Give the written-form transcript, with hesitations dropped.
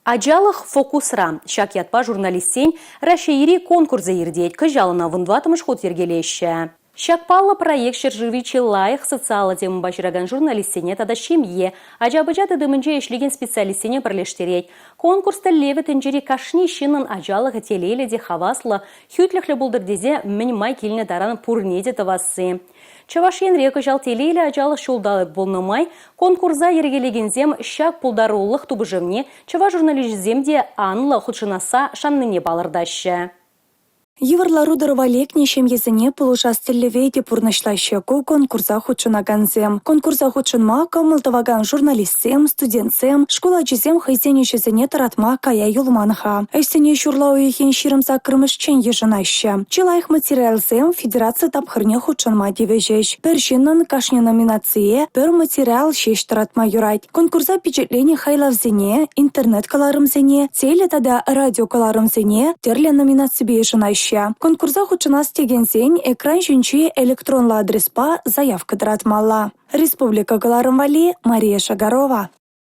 Ачалӑх фокусра. Ҫак ятпа журналистсен Раҫҫейри конкурсӗ иртет. Кӑҫал ӑна вунтӑваттӑмӗш хут йӗркелеҫҫӗ. Ҫак паллӑ проект ҫӗршыври чи лайӑх социаллӑ темӑпа ҫыракан журналистсене тата ҫемье, ача-пӑча тытӑмӗнче ӗҫлекен специалистсене пӗрлештерет. Конкурс тӗллевӗ тӗнчери кашни ҫыннӑн ачалӑхӗ телейлӗ те хаваслӑ, хӳтлӗхлӗ пултӑр тесе мӗн май килнӗ таран пурне те тӑвасси. Чӑваш Енре кӑҫал Телейлӗ ачалӑх ҫулталӑк пулнӑ май конкурса йӗркелекенсем ҫак пултарулӑх тупӑшӑвне чӑваш журналисчӗсем те анлӑ хутшӑнасса шаннине палӑртаҫҫӗ. Йывӑр лару-тӑрӑва лекнӗ ҫемьесене пулӑшас тӗллеве те пурнӑҫлаҫҫӗ ку конкурса хутшӑнакансем. Конкурса хутшӑнма кӑмӑл тӑвакан журналистсем, студентсем, шкул ачисем хӑйсен ӗҫӗсене тӑратма кая юлман-ха. Ӗҫсене ҫурла уйӑхӗн 28-мӗшчен йышӑнаҫҫӗ. Чи лайӑх материалсем федераци тапхӑрне хутшӑнма тивӗҫӗҫ. Пӗр ҫыннӑн кашни номинацие пӗр материал ҫеҫ тӑратма юрать. Конкурса пичетленӗ хайлавсене, интернет-кӑларӑмсене, теле тата радиокӑларӑмсене тӗрлӗ номинаципе йышӑнаҫҫӗ. Конкурса хутшӑнас текенсен экран ҫинчи электронлӑ адреспа заявка тӑратмалла. Республика кӑларӑм валли Мария Шагарова.